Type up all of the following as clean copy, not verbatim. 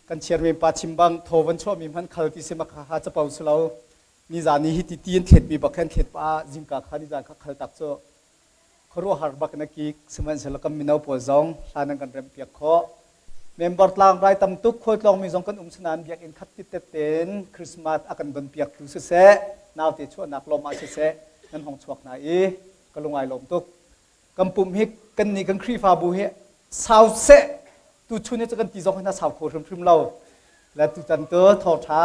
Kan chairman pa chim bang thaw van chuahmi hmanh khal ti si ma kha ha capo si lo. Nizan ni hi ti ti in thletmi bak khan thlet pa zingka kha nizan kha khal tak cu khuaruahhar bak na kik sihmanhsehlaw kan mino pawl zong hlan an kan remh piak khawh. Member tlangrai tam tuk khualtlawngmi zong kan um sinain biakinn khat tit tein Christmas a kan don piaktu siseh, naute chuahnak lawm ah siseh nan hong chuak hna i ka lung ai lawm tuk. Kan pumh hi kan nih kan Khrihfabu hi sau seh tuchun hi cu kan ti zong hi sau kho hrimhrim lo. Le tutan tu thawngṭha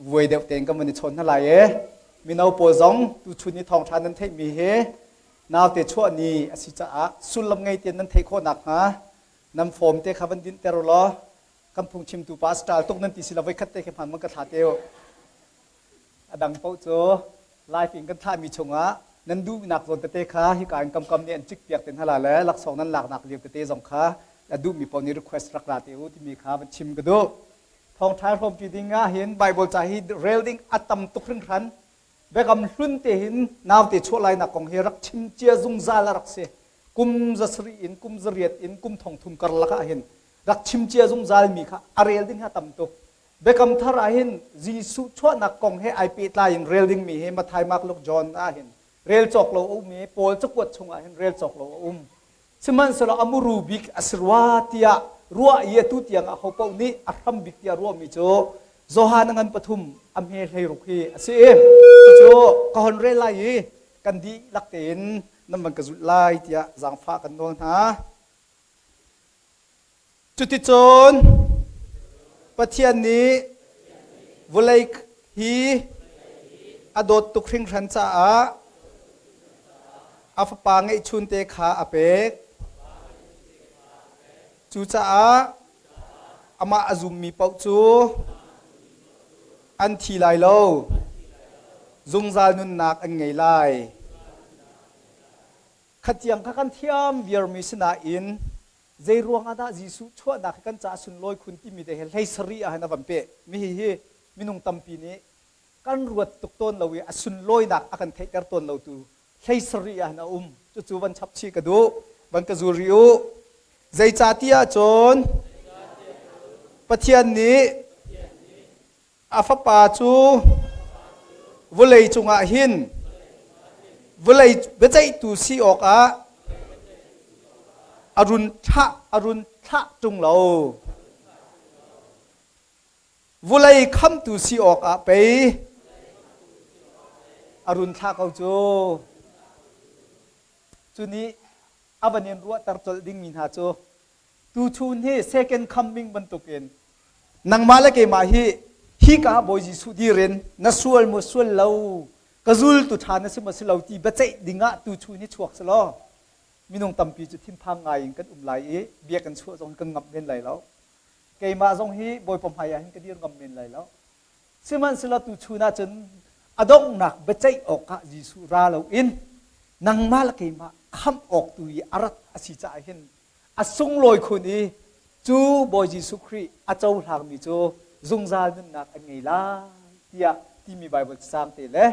vuai deuh tein kan van i chawn hna lai i mino pawl zong tuchun i thawngṭha nan theihmi hi naute chuah ni a si caah sullam ngei tein nan theih khawh nakhnga nan form te kha van dinhter u law kan phungchimtu pa style tuk nan ti si lo voi khat te khi hman man ka thla te u. A dang paoh cu live in kan thlahmi chungah nan duhnak zawn tete kha hika in kamkam nih an cik piak te hna la le laksawng nan laknak lio tete zong kha a duhmi paoh nih request rak ra te u timi kha van chim ka duh. Thawngṭha hrawmṭi ding ah hin Bible ca hi rel ding a tam tuk hringhran. Biakam hlun te hin naute chuah lainak kong hi rak chim cia zungzal a rak si. Kum zasarih in kum zariat in kum thongthum karlak ah hin rak chim cia zungzal mi kha a rel ding hi a tam tuk. Biakam thar ah hin Jesuh chuahnak kong he ai pehtlai in rel dingmi hi Matthai, Mark, Luke, John ah hin rel cawk lo a um i Paul cakuat chungah hin rel cawk lo a um. Sihmanhsehlaw a muru bik a si rua tiah ruah i atu tiang ah hopaoh nih a hram bik tiah ruahmi cu Johan a ngan pathum a hme hleiruk hi a si i cucu ka hon rel lai i kan dihlak tein nan van ka zulh lai tiah zaangfah kan nawl hna. Cuticun Pathian nih vawlei hi a dawt tuk hringhran caah a fapa ngeihchunte kha a pek. Cucaah amah a zummi paoh cu an thi lai lo, zungzal nunnak an ngei lai. Khatiang kha kan thiam viarmi sinain zei ruangah dah Jesuh chuahnak hi kan caah sunlawi khun timi te he hlei sarih ah hin a van peh. Mi hihi minung tampi nih kan ruat tuk tawn lo i a sunlawinak a kan theihter tawn lo tu hlei sarih ah hin a um. Cucu van chap chih ka duh. Van ka zul rih u. Zeicahtiah cun Pathian nih A fapa cu vawlei cungah hin vawlei biaceihtu si awkah a run thlah a run thlah ṭung lo. Vawlei khamtu si awkah pei a run thlah ko cu. Cu nih a van in ruahter colh dingmi hna cu Tuchun hi second coming bantukin nangmah le keimah hi hika Bawi Jesuh dir in na sual maw sual lo ka zultu ṭha na si maw si lo ti biaceih dingah tuchun hi chuak si law minung tampi cu thinphang ngai in kan um lai i bia kan chuah zong kan ngamh men lai lo. Keimah zong hi Bawipa hmai ah hin ka dir ngam men lai lo. Sihmanhsehlaw tuchun ahcun a donghnak biaceih awkah Jesuh ra loin nangmah le keimah khamh awk tu i a rat a si caah hin a sunglawi khun i cu Bawi Jesuh Khrih a cohlangmi cu zungzal nunnak an ngei lai tiah timi Baibal cacang te le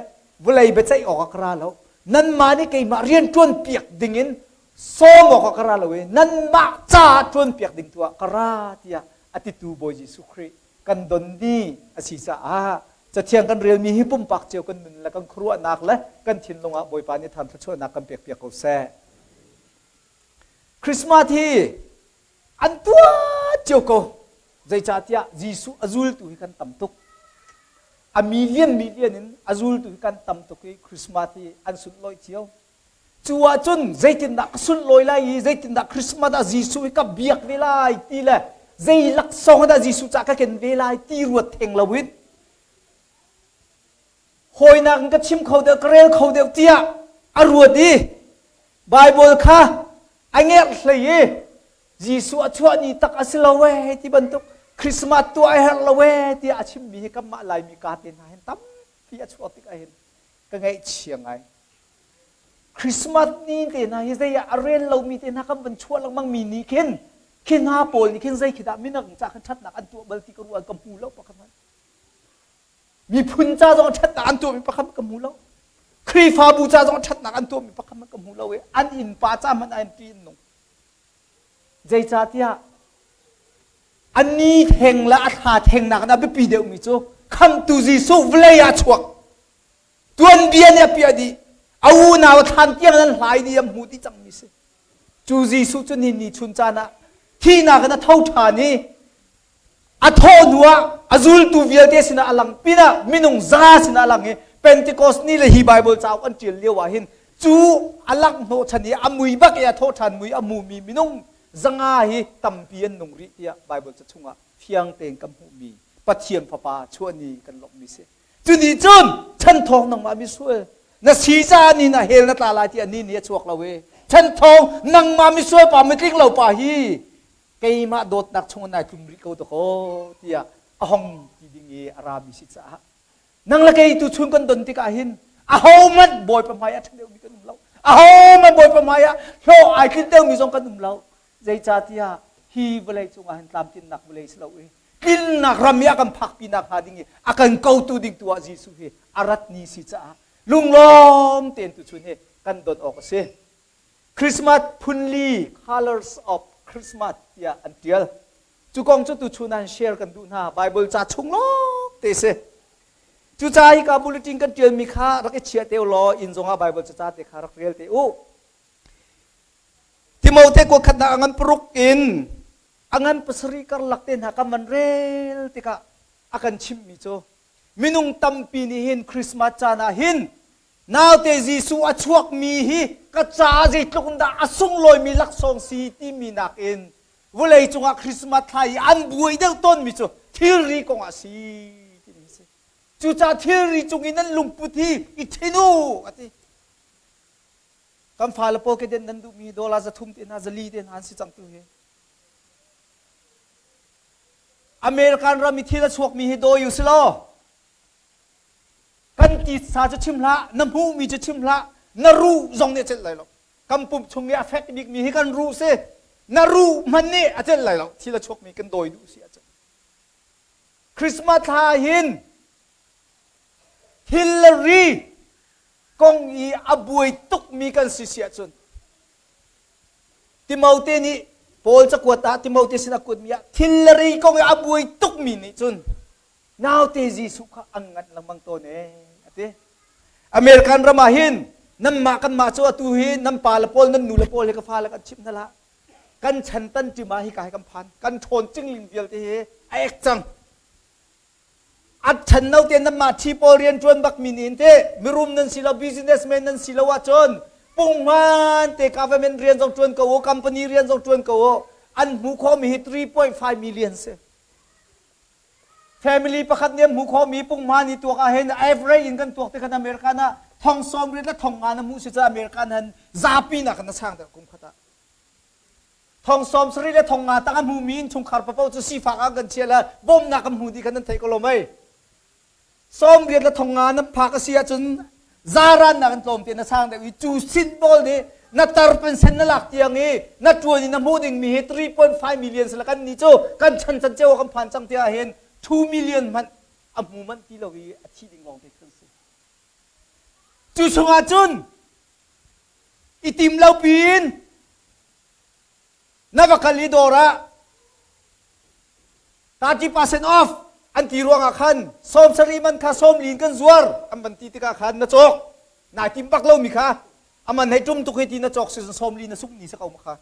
vawlei biaceih awkah ka ra lo nanmah nih keimah rian ṭuan piak dingin sawm awkah ka ra lo i nanmah caah ṭuan piak ding tu ah ka ra tiah a titu Bawi Jesuh Khrih kan don ni a si caah Cathiang kan relmi hi pumpak cio kan nun le kan khuaruahnak le kan thinlung ah Bawipa nih thar thluachuahnak kan pek piak ko seh. Christmas hi an tuah cio ko. Zeicahtiah Jesuh a zultu hi kan tam tuk. A million million in a zultu hi kan tam tuk i Christmas hi an sunlawih cio. Cu ahcun zeitindah ka sunlawi lai i zeitindah Christmas ah Jesuh hi ka biak ve lai ti le zei laksawng dah Jesuh ca ka ken ve lai ti ruat theng loin hawinak in ka chim kho deuh ka rel kho deuh tiah a ruat i Baibal kha a ngerh hlei i Jesuh a chuah ni tak a si lo ee ti bantuk Christmas tuah a herh lo ee tiah a chimmi hi kanmah Laimi ka te hna hin tampi a chuak tik ahhin ka ngaihchia ngai. Christmas ni te hna hi zei ah a rel lomi te hna kan van chuah lengmang mi nih khin khi hna pawl nih khin zei khi dah minung ca khan ṭhatnak an tuah bal ti ka ruah ka hmu lo pakhat hmanh. Miphun ca zong ṭhatnak an tuahmi pakhat ka hmu lo. Khrihfabu ca zong ṭhatnak an tuahmi pakhat ka hmu lo i an innpa ca hmanh ah an ṭih an nung. Zeicahtiah A ni theng le a thla theng nakin a biapi deuhmi cu khamhtu Jesuh vawlei ah a chuak. Tuanbia nih a piah dih. A unau a thlan tiang an hlai dih, an hmuh dih cangmi si. Cu Jesuh cu ni ni chun caan ah thihnak in a tho ṭhan i a thawh hnu ah a zultu vialte sinah a lang pinah minung za sinah a lang i Pentecost ni le hi Bible cauk an ṭial lio ah hin cu a langh hnawhchan i a mui bak i a thawh ṭhan mui a hmumi minung zanga hi tampi an nung rih tiah Bible ca chungah fiang tein kan hmuhmi Pathian Fapa chuah ni kan lawmhmi si. Cu nih cun chanthawng nangmah misual na si caah ni na hell na tla lai tiah ni nih a chuak lo i chanthawng nangmah misual pa mitling lo pa hi keimah dawtnak chung nai tlum rih ko dakaw tiah a hong ti ding i a rami si caah nang le kei tu chun kan don tikah hin ahohmanh bawipa hmai ah ṭha deuhmi kan um lo ahohmanh bawipa hmai ah hlawh ai tlin deuhmi zong kan um lo zeicahtiah hi vawlei cungah hin tlamtlinnak vawlei si lo i tlinnak ram i a kan phakpi nak hnga ding i a kan kotu ding tu ah Jesuh hi a rat ni si caah lunglawm tein tu chun hi kan don awk a si Christmas phunli colors of Christmas tiah an tial. Cu kong cu tuchun ah share kan duh hna. Bible ca chung lawng te si. Cucaah hika bulletin kan tialmi kha rak i chia te u law inn zongah Bible caca te kha rak rel te u. Timote kua khatnak a ngan paruk in a ngan pasarih karlak te hna kan van rel tikah a kan chimhmi cu minung tampi nih hin Christmas caan ah hin Naute Jesuh a chuakmi hi ka caah zeitluk in dah a sunglawimi laksawng si timi nakin vawlei cungah Christmas thla i an buai deuh tawnmi cu thilri kong ah si timi si. Cucaah thilri cung i nan lungput hi i ṭhin u a ti. Kan fale pawl kedenh nan duhmi dollar 300 te hna 400 te hna an si cang tu hi. American ram i thil a chuakmi hi dawi u si law Kan titsa cu chim hlah, na hmuhmi cu chim hlah, na ruh zong nih a celh lai lo. Kan pum chung i a fek bikmi hi kan ruh si. Na ruh hmanh nih a celh lai lo. Thil a chuakmi kan dawi duh si ahcun. Christmas thla hin thil le ri kong i a buai tukmi kan si si ahcun Timote nih Paul cakuat ah Timote sin a kuatmi ah thil le ri kong i a buai tukmi nih cun naute Jesuh kha an nganh lengmang tawn ee a ti. American ram ah hin nanmah kanmah cu atu hi nan pa le pawl nan nu le pawl hi ka fale kan chimh hna lah. Kan chan tan ṭim ah hika hi kan phan. Kan ṭhawn cingling vialte hi a ek cang. A chan no te nanmah ṭhi pawl rian ṭuan bak mi nih hin teh mirum nan si lo businessman nan si lo ahcun punghman te government rian zong ṭuan ko u company rian zong ṭuan ko u an hmuh khawhmi hi 3.5 million si. Family pakhat nih an hmuh khawhmi punghman i tuak ah hin average in kan tuak ti khan American ah thong sawm riat le thong nga na hmuh si caah American han zapi nak na sang deuh kum khat ah. Thong sawm sarih le thong nga tang a hmumi innchungkhar papoh cu sifak ah kan chia le bawmnak kan hmu dih khan nan theih ko lo mei. Sawm riat le thong nga nan phak a si ahcun zaran nak in tlawmte na sang deuh i cu sin pawl nih na tar pensen na lak tiang i na ṭuan i na hmuh dingmi hi 3.5 million sila kan nih cu kan chan chan ceu kan phan cang tiah hin 2 million hmanh a hmu manh ti lo i a thi ding lawng te kan si. Cu chungah cun i tim lo piin Na va kal i dawr ah 30% off an ti ruangah khan sawm sarih man kha sawm li in kan zuar an van ti tikah khan na cawk nai tim bak lomi kha aman hei tum tuk hi ti na cawk si sawm li na sungh ni sa ko ma kha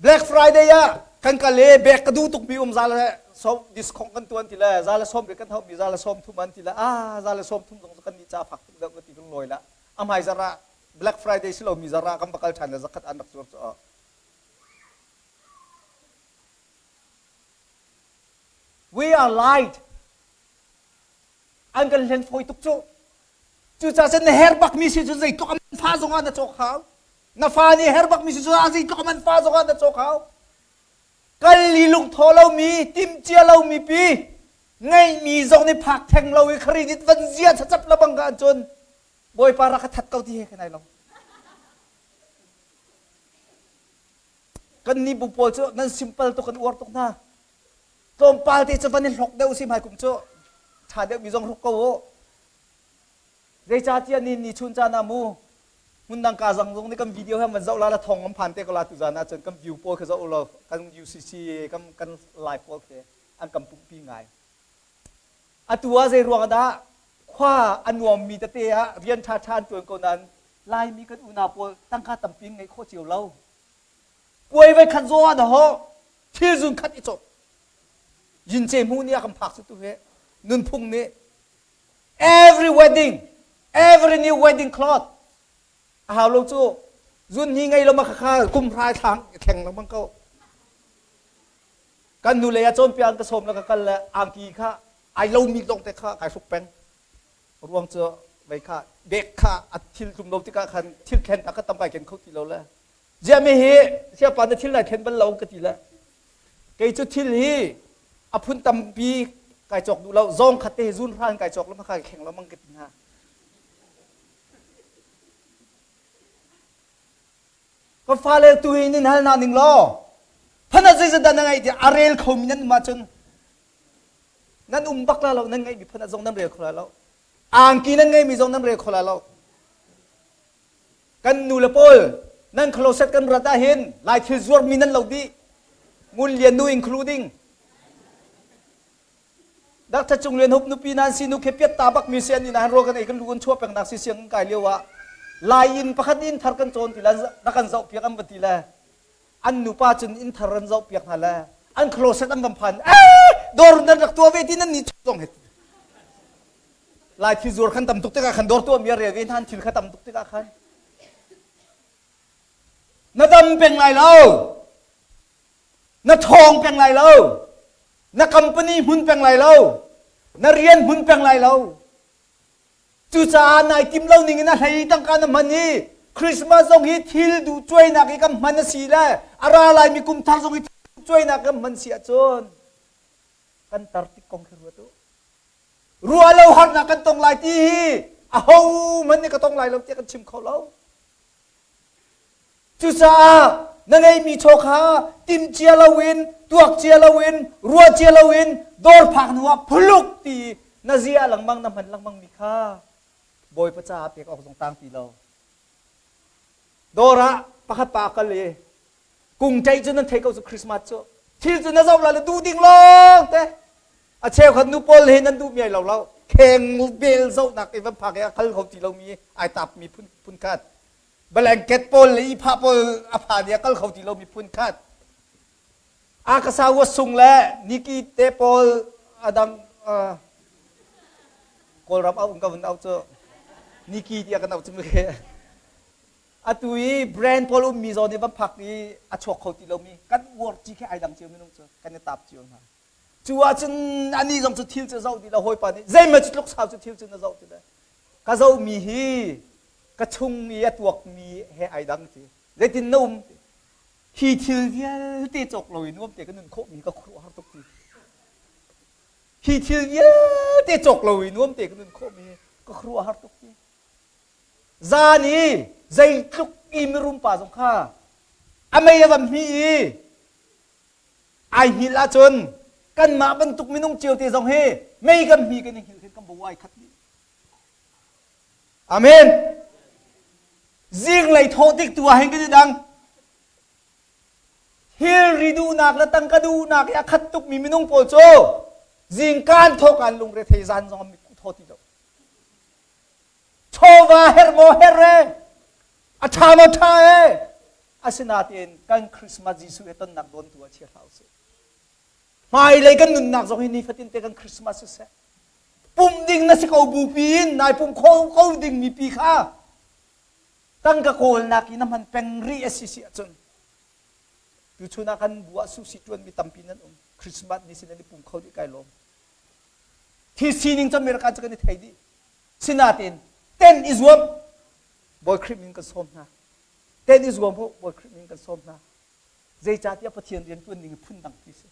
Black Friday ah kan kal i bag ka duh tukmi um za le som discount kan tuan ti le za le som kan hau mi za le som thum an ti le ah za le som thum zong kan nih ca fak tuk deuh ka ti lung lawi la a hmai zara Black Friday si lo mi zara kan va kal than le zakhat an rak zuar cu We are light an kan hlen fawi tuk cu cucaah cun na her bakmi si cu zeitluk a man fa zongah na cawk hau na fa nih her bakmi si cu a zeitluk a man fa zongah na cawk hau kal i lungthaw lomi timhcia lomi pi ngeihmi zong nih phak theng lo i credit van zia chacap la bang ka cun bawipa rak ka that ko ti he kan ai lo kan nih bu pawl cu nan simple tuk kan uar tuk hna Tlawmpal te cu van i hlok deuh si hmai kum cu ṭha deuhmi zong hruk ko u. Zeicahtiah ni ni chun caan ah mu. Hmundang ka zang zong nih kan video he man zoh la la thong an phan te ko la tu zan ahcun kan view pawl khi zoh law kan UCC kan kan live pawl khi an kan pumhpi ngai. Atu ah zei ruang dah khua a nuammi tete ah rian ṭhaṭha an ṭuan ko nain Laimi kan unau pawl tangka tampi ngeih khawh cio lo. Puai voi khat zaw ah dahawh thil zun khat i cawk. Yince hmu nih a kan phak cu tu he nunphung nih every wedding every new wedding cloth a hau lo cu zun hi ngei lo ma kha kum hrai thlang thleng lengmang ko kan nu lei ah cawnpiak an ka sawm le ka kal le angki kha ai lomi lawng te kha kai hruk peng ruang cu vei kha bek kha a thil tlum lo tikah khan thil thlen ta ka tam kai ken kho ti lo le ziah mi hi siapa na thil nai thlen bal lo ka ti le kei cu thil hi a phun tampi kai cawk duh lo zawng khat te hi zun hran kai cawk lo ma kai kheng lo mang ka ti hna Ka fale tu hi nin hal na ning law phana zeizat dah na ngaih tiah a rel khomi nan um ahcun nan um bak la lo nan ngeihmi phana zong nan rel kho lai lo angki nan ngeihmi zong nan rel kho lai lo kan nu le pawl nan closet kan rat ahhin lai thil zuarmi nan lo dih ngun lian nu including Dr. Cung Lian Hup nupi nan si nu khi piat ta bak mi si an in ro kan ei kan lu kan chuah peng nak si siang kai lio ah lai in pakhat in thar kan cawn ti la rak kan zoh piak an va ti le an nupa cun in thar an zoh piak hna le an closet an van phan eh dawr nan rak tua ve ti nan ni zong he lai thil zuar khan tam tuk tikah khan dawr tua mi a rel ve hnan thil kha tam tuk tikah khan na dam peng lai lo Na ṭhawng peng lai lo. Na company hmun peng lai lo. Na rian hmun peng lai lo. Cucaah nai tim lo ning in a hlei tangka na hman i Christmas zong hi thil duh cuainak i kan hman a si le a ra laimi kum thar zong hi thil duh cuainak kan hman si ahcun kan tar tik kong khi ruat u. Ruah lo harnak kan tong lai ti hi aho hmanh nih ka tong lai lo tiah kan chim kho lo. Cucaah na ngeihmi chaw kha tim cia loin, tuak cia loin, ruah cia loin dawr phak hnuah phuluk ti na zia lengmang na hman lengmang mi kha Bawipa caah pek awk zong tang ti lo. Dawr ah pakhat pa a kal i kung ṭeih cu nan thei ko cu Christmas cu thil cu na zoh la le duh ding lawng te a cheukhat nu pawl he nan duh mi ai lo lo kheng bel zohnak i van phak i a kal kho ti lomi ai tap mi phun phun khat blanket pawl le ihphah pawl a phan i a kal kho ti lomi phun khat akasa sung le niki te pawl adang kawlram au ka vun au cu niki tiah kan au cu atu i brand pawl ummi zawn i van phak i a chuak kho ti lomi kan uar ci khi ai dang cio minung cu kan i tap cio hna Cu ahcun anih zong cu thil cu zoh ti lo hawipa nih zeimaw cu tluk sau cu thil cu na zoh ti le ka zohmi hi ka chung i a tuakmi he ai dang ti zeitin na um ti hi thil vialte cawk lo i nuam te ka nun khawhmi ka khuaruahhar tuk ti hi thil vialte cawk lo i nuam te ka nun khawhmi ka khuaruahhar tuk ti zan i zeitluk i mirum pa zong kha a mei a van hmi i Ai hngilh ahcun kanmah bantuk minung cio te zong hi mei kan hmi kan i hngilh khin kan bo ai khat dih. Amen. Zinglei thawh tik tu ah hin kan i dang. Thilri duhnak le tangka duhnak i a khat tukmi minung pawl cu zingkaan thawk an lungre thei zan zong an mit thaw ti lo. Chawva herh maw herh e a ṭha maw ṭha e asinain kan Christmas Jesuh he tonnak dawntu ah chia hlah usih. Hmailei kan nunnak zong hi nifatin te kan Christmas siseh pum ding na si ko bupi in nai pum kho ko ding mi pi kha tangka kawlnak i na hman peng rih a si si ahcun tuchun ah kan bu ah susi ṭuan mi tampi nan um Christmas ni sin an i pum kho dih kai lawm thi sining cu America cu kan i thei dih Sinain ten i zuam Bawi Khrih min kan sawm hna. Ten i zuam u Bawi Khrih min kan sawm hna. Zeicahtiah Pathian rian ṭuan ning phun dang ti si.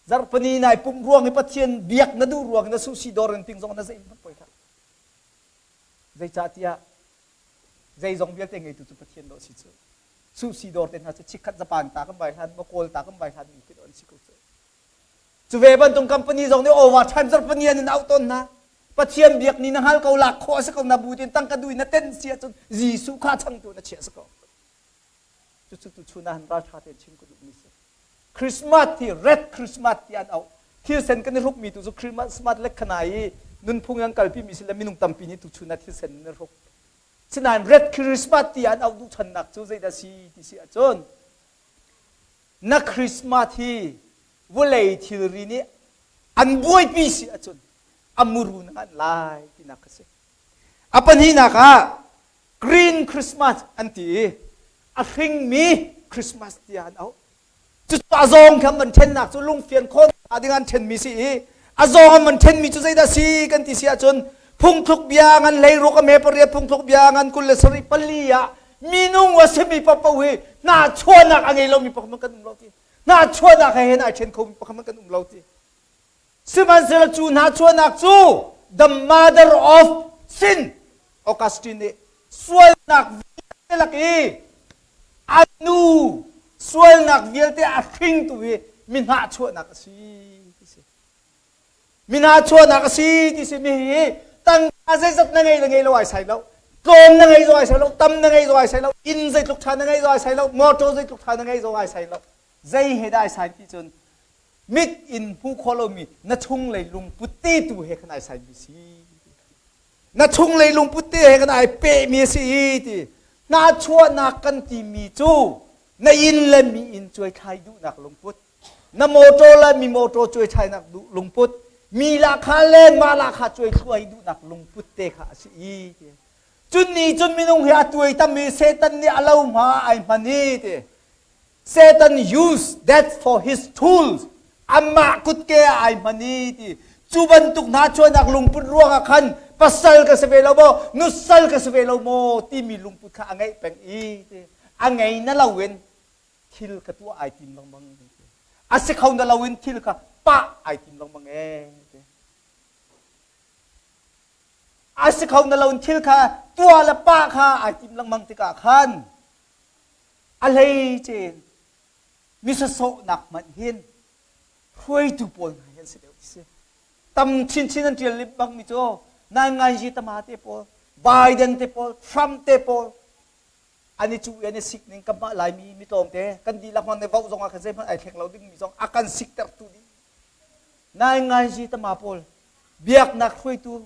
Zarhpini nai pumh ruang i Pathian biak na duh ruang na susi dawr in ting zong na zeihmanh poi hlah. Zeicahtiah zeizong vialte ngeitu cu Pathian dawh si cu. Susi dawr te hna cu chikkhat Japan ta kan vai hlan, ma Kawl ta kan vai hlan mi khi an si ko cu. Cu ve bantuk company zong nih overtime zarhpini an in auh tawn hna. Pathian biak ni na hngal ko lak khawh a si ko na bu tin tangka dui na ten si ahcun Jesuh kha changtu na chiah si ko. Cucu tu chun ah ralṭha tein chim ka duhmi si. Christmas hi Red Christmas ti an auh. Thilsen kan i hrukmi tu cu Christmas le khana i nunphung an kalpi mi si le minung tampi nih tuchun ah thilsen an i hruk. Sinain Red Christmas ti an auh duhchannak cu zeidah si ti si ahcun na Christmas hi vawlei thilri nih an buaipi si ahcun a muru na nganh lai tinak a si. A pahnihnak ah Green Christmas an ti i a hringmi Christmas tiah an auh. Cucu a zawng kha an ṭhennak cu lungfian khawh ding an ṭhenmi si i a zawng an van ṭhenmi cu zeidah si kan ti si ahcun phungthluk bia ngan 16 a me 8 phungthluk bia ngan 27 pali ah minung a simi paohpaoh hi hnahchuahnak a ngei lomi pakhat kan um lo ti hnahchuahnak he hin ai ṭhen khomi pakhat kan um lo ti Sihmanhsehlaw cu hnahchuahnak cu the mother of sin Augustine nih sualnak vialte lak i a nu sualnak vialte a hringtu hi mi hnahchuahnak a si ti si. Mi hnahchuahnak a si ti si mi hi tangka zeizat na ngei le ngei lo ai sai lo tlawm na ngei zong ai sai lo tam na ngei zong ai sai lo inn zeitluk ṭha na ngei zong ai sai lo motor zeitluk ṭha na ngei zong ai sai lo zei he dah ai sai ti cun mit in hmuh khawh lomi na chunglei lungput te tu he khan ai saimi si na chunglei lungput te he khan ai pehmi a si ti hnachuahnak kan timi cu na inn le mi inn cuaithlai duhnak lungput na motor le mi motor cuaithlainak duh lungput mi lahkha le mah lahkha cuaithluai duhnak lungput te kha a si i ti cun ni cun minung hi a tuai tam i Satan nih a lo hma ai hman i ti Satan use that for his tools. Amah kutke ah ai hman i ti. Cu bantuk hna chuahnak lungput ruangah khan pasal ka si ve lo maw, nusal ka si ve lo maw timi lungput kha a ngeih peng i ti. A ngei na loin thil ka tuah ai tim lengmang ti. A si kho na loin thil kha pah ai tim lengmang ee ti. A si kho na loin thil kha tuah le pah kha ai tim lengmang tikah khan A hleice in mi sawsawhnak hmanh hin hruaitu pawl hna hi an si deuh ti si. Tam chinchin an ṭial bangmi cu naingngainzi tama te pawl, Biden te pawl, Trump te pawl an i cuh i an i sik ning kanmah Laimi mi tlawmte kan dihlak hmang nih vote zong ah khan zeihmanh ai thleng lo dingmi zong a kan siktertu dih. Naingngainzi tama pawl biaknak hruaitu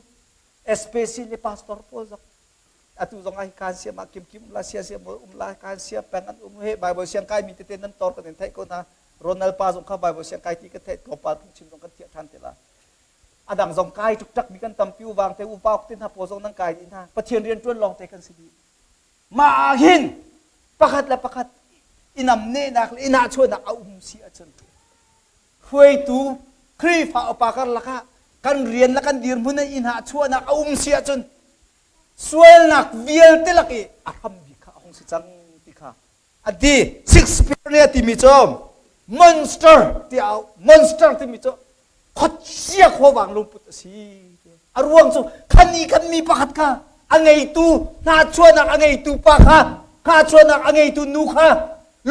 especially pastor pawl zong atu zong ah kan siam ah kim kim la sia sia um la kan sia peng an um he bible siang kai mi tete nan tor kan in theih ko hna Ronald pa zong kha bible siang kai ti ka theih tlawmpal phungchim zong kan thiah than te la adang zong kai tuk mi kan tampi u wang te u pauk te hna paw zong nan kai dih hna pathian rian tuan lawng te kan si dih mah ah hin pakhat le pakhat inam nehnak le inah chuahnak a um si ahcun hruaitu Khrihfa upa karlak ah kan rian le kan dirhmun in inah chuahnak a um si ahcun sualnak vialte lak i a hrambi kha a hung si cang ti kha a ti Shakespeare nih a timi cu monster ti au monster timi cu khuachia khuavang lungput a si a ruang cu khan i kan mi pakhat kha a ngeitu hnachuahnak a ngeitu pa kha hnachuahnak a ngeitu nu kha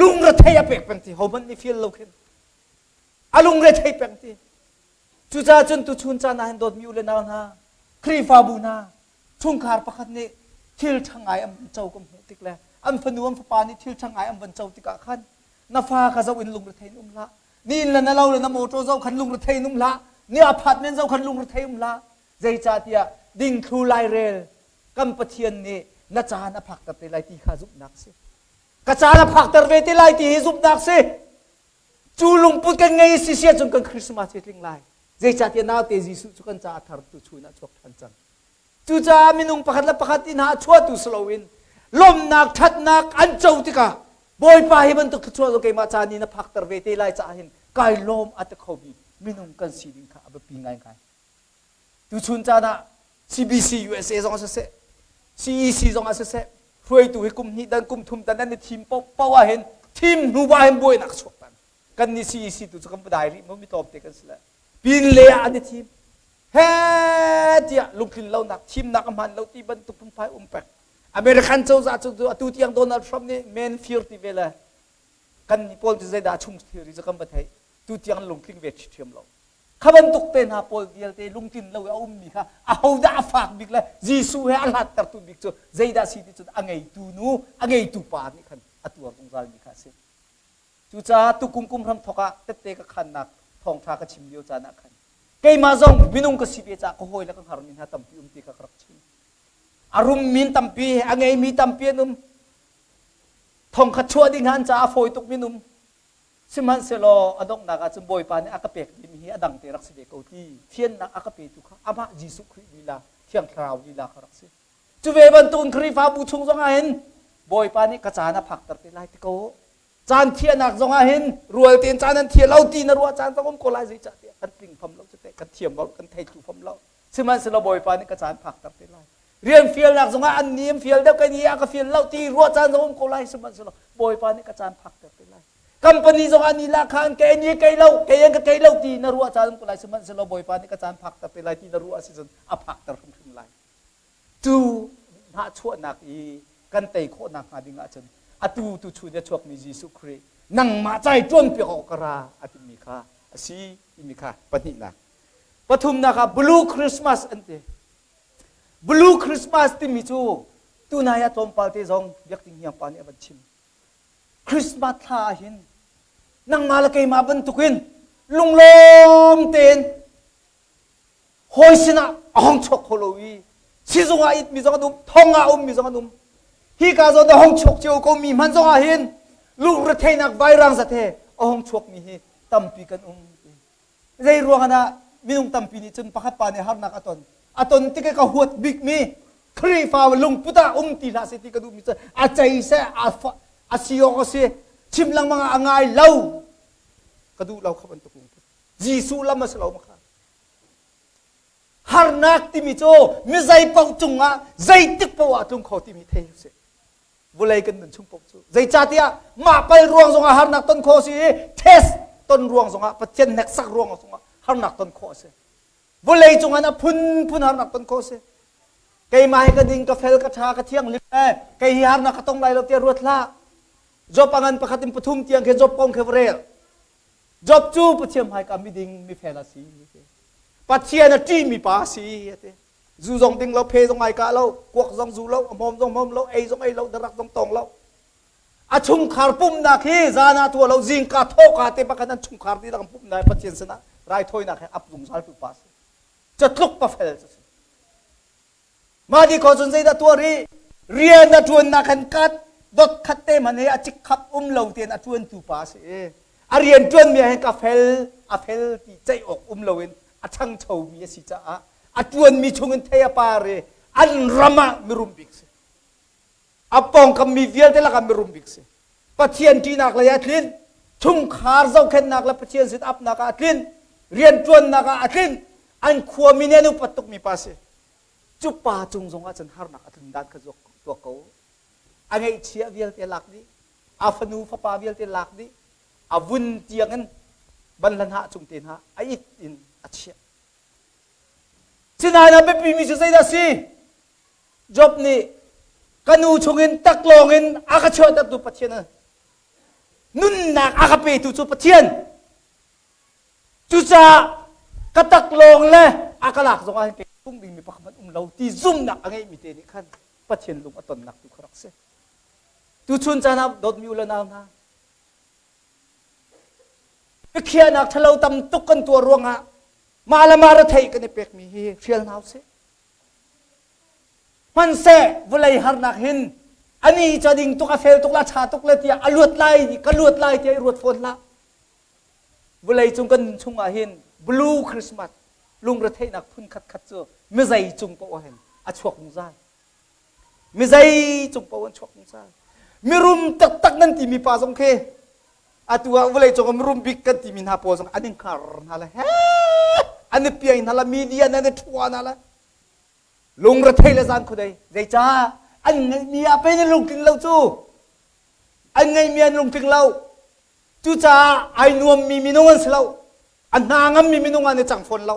lungrethei a pek peng ti hohmanh nih feel lo khin a lungrethei peng ti Cucaah cun tuchun caan ah hin dawtmi u le nau hna, Khrihfabu hna, chungkhar pakhat nih thil ṭha ngai an van co kan hmuh tik le an fanu an fapa nih thil ṭha ngai an van co tikah khan na fa kha zoh in lungrethei in um hlah. Ni inn le na lo le na mawṭaw zoh khan lungrethei in um hlah. Ni apartment zoh khan lungrethei um hlah. Zeicahtiah dingthlu lairel kan Pathian nih na caan a phakter te lai ti kha zumhnak a si. Ka caan a phakter ve te lai ti hi zumhnak si. Cu lungput kan ngei si si ahcun kan Christmas hi tling lai. Zeicahtiah naute Jesuh cu kan caah thar tu chun ah chuak ṭhan cang. Cucaah minung pakhat le pakhat inn ah chuahtu si loin lawmhnak ṭhatnak an co tikah Bawipa hi bantuk thluachuah cu keimah ca nih na phakter ve te lai caah hin kai lawm a ti khomi minung kan si ding kha a biapi ngaingai. Tuchun caan ah CBC USA zong ah siseh, CEC zong ah siseh, hruaitu hi kum hnih dan kum thum dan an i thim paoh ah hin thim hnu ah hin buainak a chuak peng. Kan nih CEC tu cu kan dai rih mu mi tlawmte kan si le. Pin le ah an i thim. He tiah lungtlin lonak thimnak a hmaan lo ti bantuk phunphai um peng. American cozah cu atu tiang Donald Trump nih men fir ti ve le kan nih pawl cu zeidah chung thilri cu kan va theih. Tu tiang lungtling ve ṭhiam lo. Kha bantuk te hna pawl vialte lungtlin lo i a ummi kha ahodah a fak bik le Jesuh he a hlattertu bik cu zeidah si ti cun a ngeitu nu, a ngeitu pa nih khan a tuar zungzalmi kha a si. Cucaah tukum kum hramthawk ah tette ka khannak thawngṭha ka chim lio caan ah khan keimah zong minung ka si ve caah ka hawi le ka hngarmi hna tampi um ti kha ka rak chim. A rummi tampi, a ngeimi tampi an um. Thongkhat chuah ding an caah a fawi tuk min um. Sihmanhsehlaw a donghnak ah cun Bawipa nih a ka pek dingmi hi a dang te rak si ve ko ti fiannak a ka petu kha amah Jesuh Khrih lila, Thiang Thlarau lila kha rak si. Cu ve bantukin Khrihfabu chung zong ah hin Bawipa nih ka caan a phakter te lai ti ko. Caan thiahnak zong ah hin rual tein caan an thia lo ti na ruah caan zong um ko lai zeicah tiah kan tling fam lo cu teh kan thiam lo kan thei thlu fam lo. Sihmanhsehlaw Bawipa nih ka caan phakter te lai. Rian fialnak zong ah an ni an fial deuh kan i a ka fial lo ti ruah caan zong um ko lai sihmanhsehlaw Bawipa nih ka caan phakter te lai. Company zong ah ni la khan kei ni kei lo kei an ka kei lo ti na ruah caan um ko lai sihmanhsehlaw Bawipa nih ka caan phakter te lai ti na ruah si cun a phakter hrimhrim lai. Cu hnahchuahnak i kan tei khawhnak hnga ding ahcun atu tu chun a chuakmi Jesuh Khrih nangmah cai ṭuanpiak awk ka ra a timi kha a si timi kha pahnihnak. Pathumnak ah Blue Christmas an ti. Blue Christmas timi cu tunai ah tlawmpal te zong Biak Ding Hniang pa nih a van chim. Christmas thla ah hin nangmah le keimah bantukin lunglawm tein hawi sinah a hong chuak kho lo i sizung ah it mi zong an um, thong ah um mi zong an um. Hi ka zawn a hong chuak cio ko mi hman zong ah hin lungretheihnak vairang zat he a hong chuak mi hi tampi kan um. Zei ruang ah minung tampi nih cun pakhat pa nih harnak a ton. A ton tik i ka huat bikmi Khrihfa lungput ah um ti hlah seh ti ka duhmi cu a cei seh a a si awk a si chim lengmang ah a ngai lo ka duh lo kha bantuk lungput Jesuh lam a si lo ma kha harnak timi cu mi zei paoh cungah zeitik paoh ah tlung kho timi thei usih Vulei kan nun chung paoh cu zeicahtiah mah pal ruang zongah harnak ton khawh a si i test ton ruang zongah Pathian hneksak ruang zongah harnak ton khawh a si. Vulei cungah a phunphun harnak ton khawh a si. Keimah hi ka ding ka fel ka ṭha ka thianghlim eh kei hi harnak ka tong lai lo tiah ruat hlah. Job a ngan pakhat in pathum tiang khi Job kong khi va rel. Job cu Pathian hmaika miding mifel a si. Pathian a ṭihmi pa a si a ti. Zu zong ding lo, phe zong ai kah lo, kuak zong zu lo, a hmawm zong hmawm lo, ei zong ei lo, darak zong tong lo. A chungkhar pumhnak hi zan ah tuah lo, zingka thawhka te bakhan an chungkhar dihlak an pumhnak Pathian sinah raithawinak he ap zungzal tu pa si. Catluk pafel cu si. Mah di ko cun zeidah tuah rih? Rian a ṭuannak han kat dot khat te man he a cikkhap um lo tein a ṭuantu pa si. A rian ṭuanmi ah hin ka fel, a fel ti ceih awk um loin a ṭhangchomi a si caah a ṭuanmi chungin thei a par i an ram ah mirum bik si. A pawngkam mi vialte lakah mirum bik si. Pathian ṭihnak lei ah a tlin, chungkhar zohkhenhnak le Pathian sin apnak ah a tlin, rianṭuannak ah a tlin, an khuami nih an upat tukmi pa si. Cu pa cung zongah cun harnak a tlun dan kha tuak ko. A ngeihchiah vialte lak dih, a fanu fapa vialte lak dih, a vun tiangin banhla hnah cung te hna a it in a chiah. Sinain a biapimi cu zeidah a si? Job nih ka nu chungin taklawng in a ka chuahtertu Pathian a nunnak a ka petu cu Pathian. Cucaah ka taklawng le a ka lak zong ah hin kei tung dingmi pakhat hmanh um lo ti zumhnak a ngeihmi te nih khan Pathian lung a tonnak tu kha rak si. Tuchun caan ah dawtmi u le nau hna, biakhiahnak ṭhalo tam tuk kan tuah ruangah mah le mah retheih kan i pekmi hi hrial hna usih. Hmanhseh vawlei harnak hin ani cu a ding tuk a fel tuk la ṭha tuk le tiah a luat lai ka luat lai tiah i ruat fawn hlah. Vawlei cung kan nun chungah hin blue Christmas lungretheihnak phun khat khat cu mizei cung paoh hin a chuak zungzal. Mizei cung paoh an chuak zungzal. Mirum taktak nan timi pa zong khi atu ah vawlei cung ah mirum bik kan timi hna pawl zong an in hngar hna le he an i piai hna la media nan i ṭhua hna le lungrethei le zan khuadei zeicah an ngeihmi ah pei na lungtling lo cu an ngeihmi an lungtling lo cucaah ai nuammi minung an si lo a hna ngammi minung an i cang fawn lo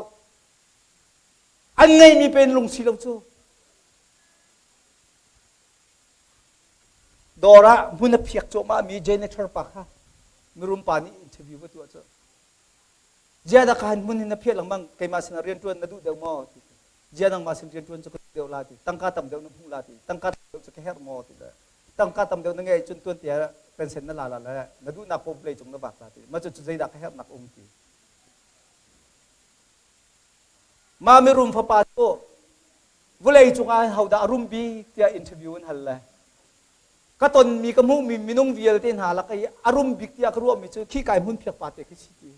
an ngeihmi pen lung si lo cu Dawr ah hmun a phiak cuahmah mi janitor pa kha mirum pa nih interview va tuah cu. Zia dah ka han hmun hin na phiah lengmang keimah sinah rianṭuan na duh deuh maw ti. Zia nangmah sin rianṭuan cu ka duh deuh la ti. Tangka tam deuh na hmuh la ti. Tangka tam deuh cu ka herh maw ti le tangka tam deuh na ngeih cun tuan tiah pension na la la le na duhnak paoh vawlei cung na vak la ti. Mah cu zeidah ka herhnak um ti. Mah mirum fapa cu vawlei cungah hodah a rum bik tiah interview an hal le ka tonmi ka hmuhmi minung vialte hna lak i a rum bik tiah ka ruahmi cu khi kai hmun phiak pa te khi si ti.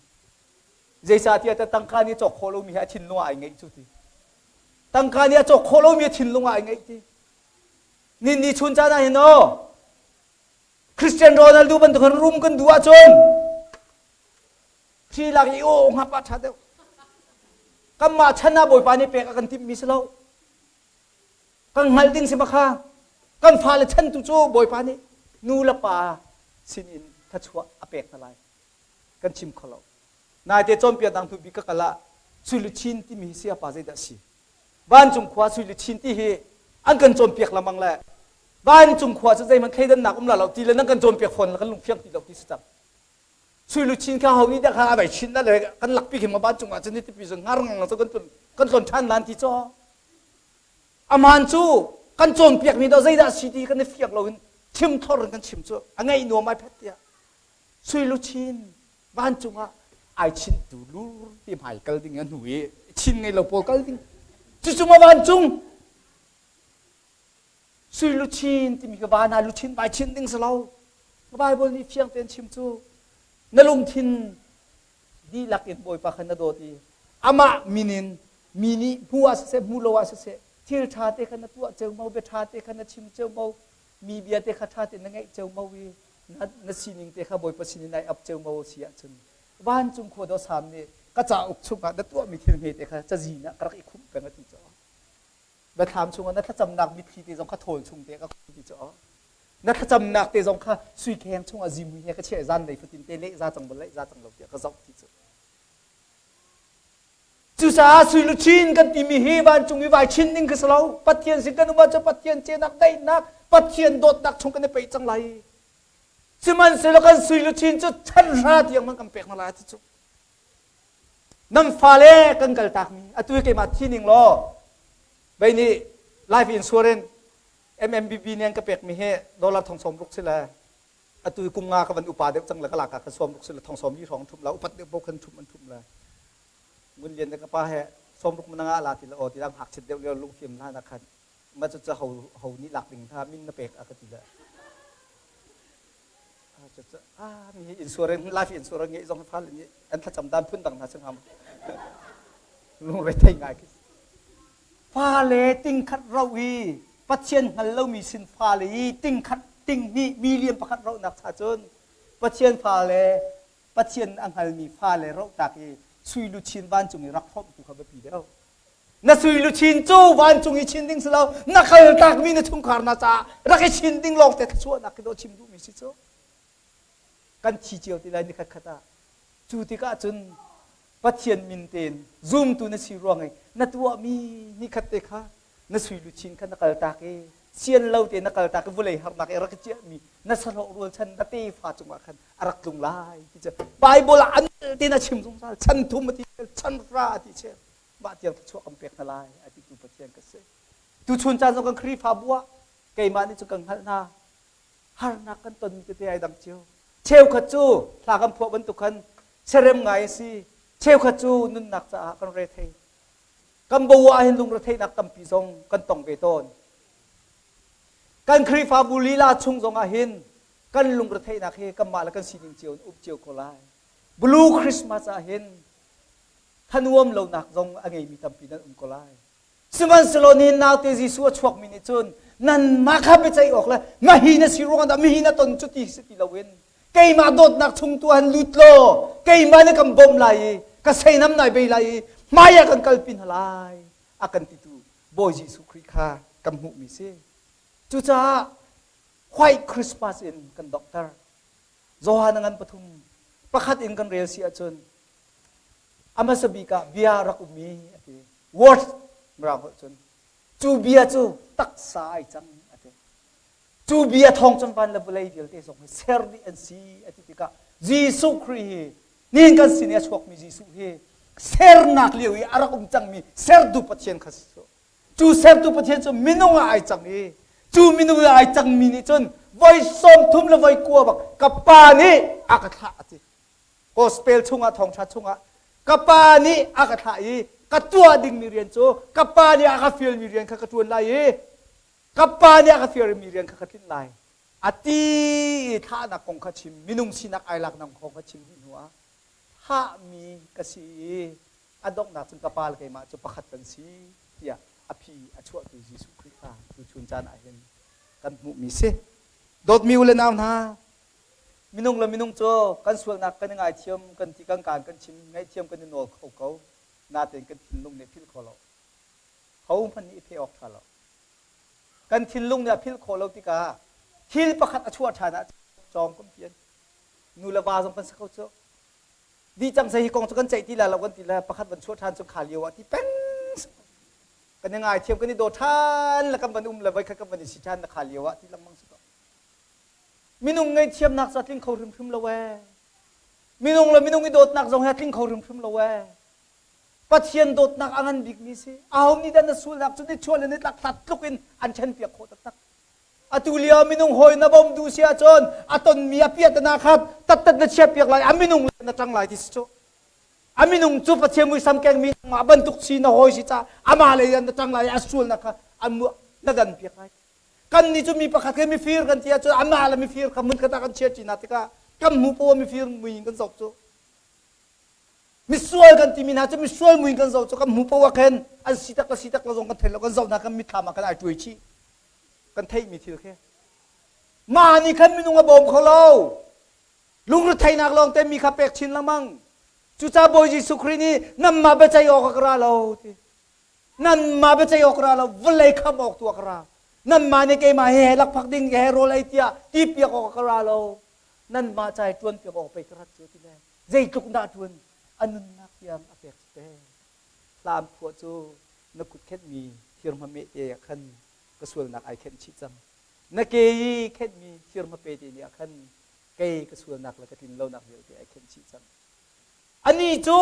Zeicahtiah ta tangka nih a cawk khawh lomi hi a thinlung ah ai ngeih cu ti. Tangka nih a cawk khawh lomi a thinlung ah ai ngeih ti. Ni ni chun caan ah hin aw Christian Ronaldo bantuk in rum kan duh ahcun Thri lak i aw ngap ah ṭha deuh. Kanmah chan ah Bawipa nih pek a kan timhmi si lo. Kan hngalh ding si makha. Kan fale chan tu cu Bawipa nih nu le pa sinin thluachuah a pek hna lai. Kan chim kho lo. Naite cawnpiaknak hnu bik ka kal ah sui luchin timi hi sayapa zeidah a si? Vancung khua sui luchin ti hi an kan cawnpiak lengmang le vancung khua cu zeihmanh thleidannak um la lo ti le nan kan cawnpiak fawn le kan lungfiang ti lo ti si cang. Sui luchin kha ho nih dah kha a vai chin na le kan lakpi khi ma vancung ah cun ni tipi zong ngar ngang cu kan tlun kan tlon ṭhan lan ti caw. Aman cu kan cawnpiak mi dah zeidah si ti kan i fiang loin chim thlor in kan chim cu a ngaih nuam ai phet tiah sui luchin vancung ah ai chintu lur ti hmai kal ding a hnu i chin ngei lo pawl kal ding cucu ma vancung Sui luchin timi ka van ah luchin vai chin ding si lo. Bible nih fiang tein chim cu na lungthin dihlak in Bawipa kha na dawt i amah min in mi nih hmu ah siseh hmu lo ah siseh thil ṭha te kha na tuah ceumau bia ṭha te kha na chim ceumau mi bia te kha ṭha tein na ngaih ceumau i na, na sining te kha Bawipa sin in ai ap ceumau si ahcun vancung khua daw sam nih ka cauk chungah na tuahmi thil hme te kha cazin ah ka rak i khumh peng a ti caah Biathlam chungah na thlacamnak mitthli te zong kha thawl chung te ka khum ti cu na thlacamnak te zong kha sui kheng chungah zimui he ka chiah zan lei fatin te leh za cang bal leh za cang lo tiah ka zoh ti cu. Cucaah sui luchin kan timi hi vancung i vai chin ding khi si lo. Pathian sin kan um ahcun Pathian cenak daihnak, Pathian dawtnak chung kan i peih cang lai. Sihmanhsehlaw kan sui luchin cu chan hra tiang man kan pek hna lai ti cu. Nan fale kan kaltakmi atu hi keimah thi ning law bei nih life insurance MMBB nih an ka pekmi hi dollar thong sawm ruk si le atu hi kum nga ka van upa deuh cang le ka laka ka sawm ruk si le thong sawm li hrawng thum la upat deuh bo khan thum an thum le ngun lian ka pa he sawm ruk mana nga la ti le o ti lang hak chit deuh lio lungfim hna na khan ma cu ho ho nih lak ding hna min na pek a ka ti le Ah, mi hi insurance life insurance ngeih zong fal nih an thlacam dan phun dang hna si hnga lungre thei ngai khi fale tingkhat ro i Pathian hngal lomi sin fale i tingkhat tinghnih million pakhat ronak cha cun Pathian fale Pathian a hngalmi fale roh tak i sui luchin vancung i rak hrawmh tu kha biapi deuh na sui luchin cu vancung i chin ding si lo na kal takmi na chungkhar na caah rak i chin ding lawng te thluachuahnak khi dawh chim duhmi si cu kan thi cio ti lai ni khat khat ah cu tikah cun Pathian min tein zumtu na si ruang i na tuahmi ni khat te kha na sui luchin kha na kal tak i sian lo te na kal tak i vulei harnak i rak i ciahmi na sahlawh rualchan na tefa cungah khan a rak tlung lai ti cu Bible ah an te na chim zungzal chan thum a ti chan ra a ti chel mah tiang thluachuah kan pek hna lai a ti tu Pathian ka si. Tuchun caan zong kan Khrihfabu ah keimah nih cu kan hngalh hna. Harnak kan tonmi tete ai dang cio. Cheukhat cu thla kan phuah bantuk khan serem ngai a si. Cheukhat cu nunnak caah kan rethei. Kan bo ah hin lungretheihnak tampi zong kan tong ve tawn. Kan Khrihfabu lila chung zong ah hin kan lungretheihnak hi kanmah le kan sining cio in up cio ko lai. Blue Christmas ah hin thanuam lonak zong a ngeimi tampi nan um ko lai. Sihmanhsehlaw nihin naute Jesuh a chuakmi nih cun nanmah kha biaceih awk le mahi na si ruangah dah mihi na ton cu ti si ti loin keimah dawtnak chung tu han lut law keimah nih kan bawmh lai i ka seinam nai bei lai i hmai ah kan kalpi hna lai a kan titu Bawi Jesuh Khrih kha kan hmuhmi si. Cucaah White Christmas in kan donghter. Johan a ngan pathum pakhat in kan rel si ahcun A hmasa bik ah bia a rak um i a ti. Word mirang holh cun cu bia cu taksa ai cang a ti. Cu bia thawng cun van le vawlei vialte zong hi ser dih an si a ti tikah Jesuh Khrih hi Nihin kan sin i a chuakmi Jesuh hi sernak lio i a rak um cangmi sertu Pathian kha si cu sertu Pathian cu minung ah ai cang i cu minung ah ai cangmi nih cun voi 30 le voi 90 bak ka pa nih a ka thlah a ti. Gospel chungah thawngṭha chungah ka pa nih a ka thlah i ka tuah dingmi rian cu ka pa nih a ka fialmi rian kha ka ṭuan lai i ka pa nih a ka fialmi rian kha ka tlinh lai a ti i thlahnak kong kha chim minung sinak ai laknak kong kha chim dih hnuah thlahmi ka si i a donghnak cun ka pa le keimah cu pakhat kan si tiah a phi a chuahtu Jesuh Khrih kha tuchun caan ah hin kan hmuhmi si. Dawtmi u le nau hna, minung le minung cu kan sualnak kan i ngaithiam kan ti kan kaan kan chim ngaihthiam kan i nawl kho ko natein kan thinlung nih philh kho lo. Ho hmanh nih i pheh awk ṭha lo. Kan thinlung nih a philh khawh lo tikah thil pakhat a chuah ṭhan ah cawng kan pian. Nu le va zong kan si kho cu. Dih cang seh hi kong cu kan ceih ti lai lo kan ti le pakhat van chuah ṭhan cu kha lio ah ti peng kan i ngaithiam kan i daw ṭhan le kan van um le voikhat kan van i si ṭhan le kha lio ah ti lengmang si ko. Minung ngaihthiamnak cu a tling kho hrimhrim lo ee. Minung le minung i dawtnak zong hi a tling kho hrimhrim lo ee. Pathian dawtnak a ngan bikmi si. Aho nih dah na sualnak cu nichuah le nitlak hlat tluk in an ṭhenpiak khawh taktak. Atu lio minung hawi na bawm duh si ahcun a tonmi a piahtana kha tattat na chiahpiak lai, a minung le na ṭang lai ti si cu. A minung cu Pathian muisam kengmi nangmah bantuk si na hawi si caah amah lei ah na ṭang lai i a sualnak kha na dan piak lai. Kannih cu mi pakhat khi mifir kan ti ahcun amah le mifir kha hmunkhat ah kan chiah ṭi hna tikah kan hmuh poah mifir mui in kan zoh cu. Misual kan timi hna cu misual mui in kan zoh cu kan hmuh poah khin an si tak le si tak lo zong kan thei lo kan zoh hna kan mitthlam ah kan ai tuai chih. Kan theihmi thil khi. Mah nih khan minung a bawm kho lo. Lungretheihnak lawng te mi kha pek chin lengmang. Cucaah Bawi Jesuh Khrih nih nanmah biaceih awk ah ka ra lo ti. Nanmah biaceih awk ra lo, vawlei khamh awk tu ah ka ra. Nanmah nih keimah he he lakphak ding he rawl ei tiah ti piak awk ah ka ra lo. Nanmah ca i ṭuan piak awk pei ka rat cu ti le zeitluk dah ṭuan a nunnak tiang a pek te. Hla an phuah cu na kut khenhmi thir hmame te ah khan ka sualnak ai khenh chih cang. Na ke i khenhmi thir hmape te nih ah khan kei ka sualnak le ka tlin lonak vialte ai khenh chih cang. Anih cu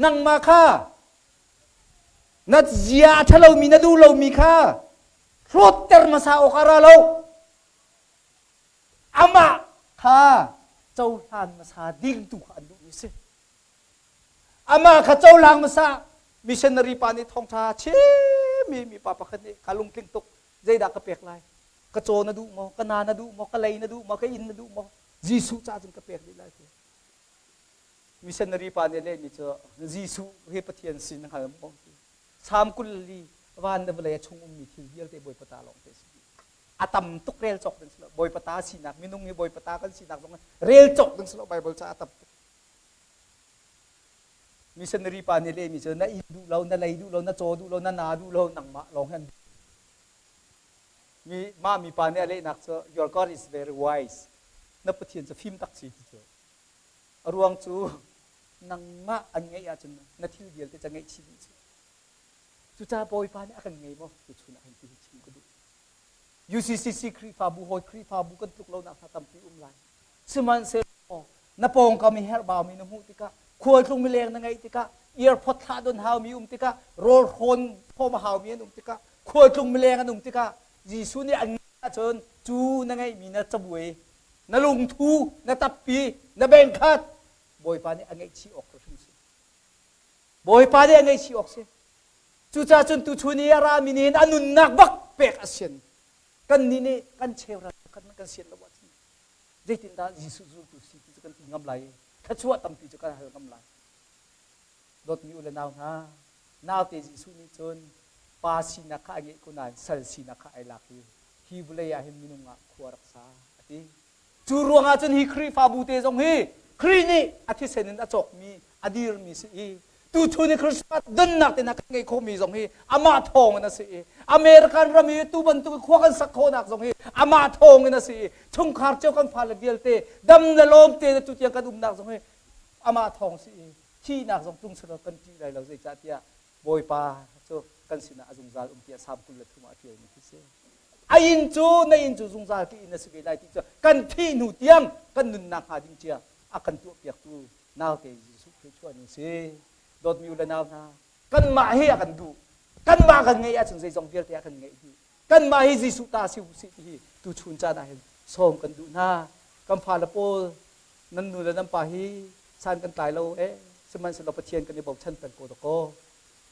nangmah kha na zia a ṭhalomi na duh lomi kha hlawtter hmasa awk a ra lo. Amah kha cohlan hmasa ding tu kha an duhmi si. Amah kha cohlang hmasa missionary pa nih thawngṭha chimmi mipa pakhat nih ka lungtling tuk zeidah ka pek lai ka caw na duh maw ka na na duh maw ka lei na duh maw ka inn na duh maw Jesuh ca cun ka pek dih lai ti missionary pa nih lehmi cu Jesuh hi Pathian sin hngal maw Salm 24 van le vawlei a chung ummi thil vialte Bawipa ta lawng te si a tam tuk rel cawk ding si lo Bawipa ta sinak minung hi Bawipa ta kan sinak zong rel cawk ding si lo Bible ca a tam tuk Missionary pa nih lehmi cu na inn duh lo, na lei duh lo, na caw duh lo, na na duh lo, nangmah lawng hin mi mah mipa nih a lehnak cu your God is very wise. Na Pathian cu fim tak si ti cu. A ruang cu nangmah an ngeih ahcun na thil vialte ca ngeih chih dih cu. Cucaah Bawipa nih a kan ngei maw? Tuchun ah hin ti hi chim ka duh. UCCC Khrihfabu hawi Khrihfabu kan tluk lonak hna tampi um lai. Sihmanhsehlaw na pawngkam i herhbaumi na hmuh tikah, khualtlung mileng na ngeih tikah, airport thlah don haumi um tikah, rawl hrawn khawm a haumi an um tikah, khualtlung mileng an um tikah, Jesuh nih an ngeih ahcun cu na ngeihmi na cabuai, na lungthu, na tappi, na bengkhat Bawipa nih a ngeihchih awk hrim si. Bawipa nih a ngeihchih awk si. Cucaah cun tuchun i a rami nih hin a nunnak bak pek a sian. Kannih nih kan cheural kan kan sian lo ahcun zeitindah Jesuh zultu si ti cu kan ti ngam lai i thluachuah tampi cu kan hal ngam lai. Dawtmi u le nau hna, naute Jesuh nih cun pa sinak kha a ngeih ko nain sal sinak kha ai lak i hi vawlei ah hin minung ah khua rak sa a ti. Cu ruangah cun hi Khrihfabu te zong hi Khrih nih a thisen in a cawkmi a dirmi si i tuchun i Christmas donnak te hna kan ngeih khawhmi zong hi amah thawng in a si i American ram i tu bantuk khua kan sak khawhnak zong hi amah thawng in a si i chungkhar cio kan fale vialte dam le lawm te le tutiang kan umnak zong hi amah thawng si i thihnak zong tlung selaw kan ṭih lai lo zeicahtiah Bawipa cu kan sinah a zungzal um tiah Salm 23 ah a ṭialmi khi si. A inn cu na inn cu zungzal ka inn a si ve lai ti cu kan thih hnu tiang kan nunnak hnga ding cia a kan tuahpiaktu Naute Jesuh Khrih chuah ni si. Dawtmi u le nau hna, kanmah hi a kan duh. Kanmah kan ngeih ahcun zeizong vialte a kan ngeih dih. Kanmah hi Jesuh ta si usih ti hi tuchun caan ah hin sawm kan duh hna. Kan fale pawl nan nu le nan pa hi san kan tlai lo eh sihmanhsehlaw Pathian kan i bochan peng ko dakaw.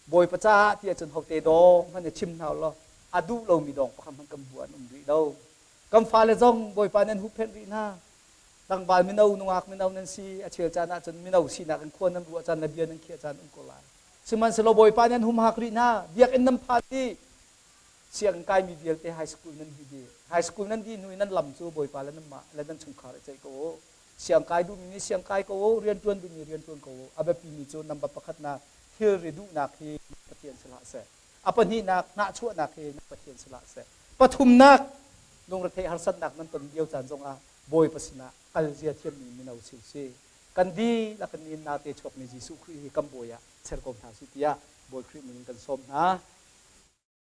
Bawipa caah ti ahcun hote dawng hmanh i chim hna law a duh lomi dawng pakhat hmanh kan bu an um rih lo. Kan fale zong Bawipa nan huhphenh rih hna. Tlangval mino nungak mino nan si a chel caan ahcun mino sinak in khua nan ruah caan le bia nan khiah caan um ko lai. Sihmanhsehlaw Bawipa nan humhak rih hna. Biakinn nan phan dih. Sianginn kaimi vialte high school nan dih dih. High school nan dih hnu i nan lam cu Bawipa le nanmah le nan chungkhar i ceih ko u. Siangkai duhmi nih siangkai ko u, rianṭuan duhmi rianṭuan ko u. A biapimi cu number pakhatnak thilri duhnak hi Pathian si hlah seh. A pahnihnak hnahchuahnak hi Pathian si hlah seh. Pathumnak lungretheih harsatnak nan ton lio caan zongah Bawipa sinah kal zia thiammi mino si si. Kan dihlak in naute chuakmi Jesuh Khrih hi kan bawi ah ser ko hna sih tiah Bawi Khrih min in kan sawm hna.